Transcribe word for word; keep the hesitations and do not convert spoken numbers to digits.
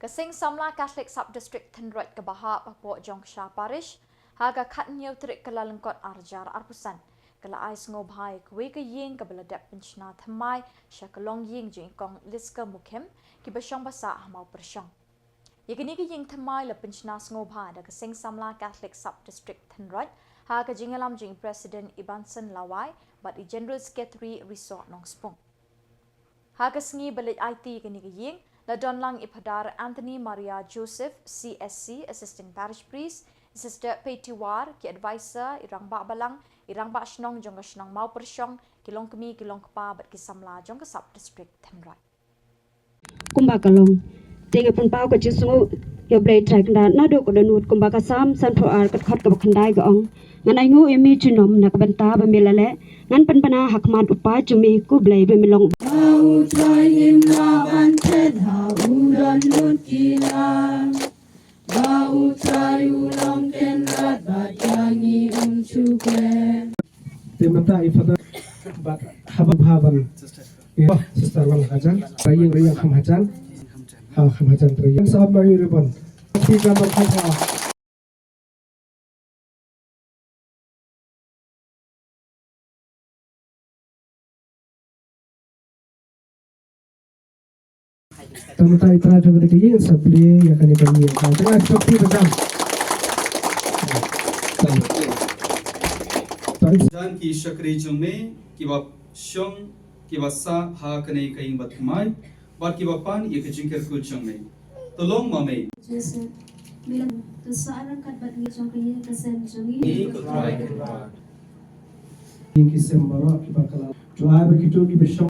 Ka Seng Samla Catholic Sub District Thynroit kaba hap hapoh Jongksha Parish, ha ka khathynñiew tarik Kyllalyngkot arhajar arphew san, ka la ai sngewbha ïa kawei ka ïing kaba la dep pynshna thymmai sha ka longïing jong i Kong Liska Mukhim, kiba shong ba sah ha Mawpyrshong. Ïa kane ka ïing thymmai la pynshna sngewbha da ka Seng Samla Catholic Sub District Thynroit, ha ka jingïalam jong i President Ibanson Lawai bad i General Secretary Risoh Nongspung. Ha ka sngi ba leit aiti ïa kane ka ïing, la don lang i Phadar Anthony Maria Joseph, C S C, Assistant Parish Priest, i Sister Petty War, ki advisor, i rangbah balang, i rangbah shnong jong ka shnong Mawpyrshong, ki longkmie, ki longkpa bad ki samla jong ka Sub District Thynroit. Kumba ka long. Te nga pynpaw ka jingsngew ïa U Blei Trai Kynrad naduh ka dohnud, kumba ka Salm sanphew ar ka dkhot kaba khyndai ka ong: Ngan ainguh ïa me junom na ka bynta ba me la leh, ngan pynbna ha khmat u Kpa jong me, ko Blei, ba me long. Ba U Trai im lah ban phet ha u dohnud ki la. Ba U Trai u long Kynrad bad ïa ngi um shu khlem. Te mynta i Father bad haba bha ban. Ïa, Sister Wang Hajan, Raying Rayang Kham Hajan. Ha, Kham Hajan Rayang. Sahab Mari Ribon. Ti ka ba kha. Tang ta itra jong ka ïing sa plie ïa kane ka ïing. Tang ta sopti ba jam. Tang. Jan ki shakri jong me kiba shong kiba sah ha kane ka ïing bathymmai bad kiba pan ïa ka jingkyrkhu jong me. To long ma me. Joseph, me la to sah ryngkat bad ngi jong ka ïing ka sem jong ngi. Ngi ko Trai Kynrad. Ïing ki sem baroh kiba ka la. To ai ba kito kiba shong.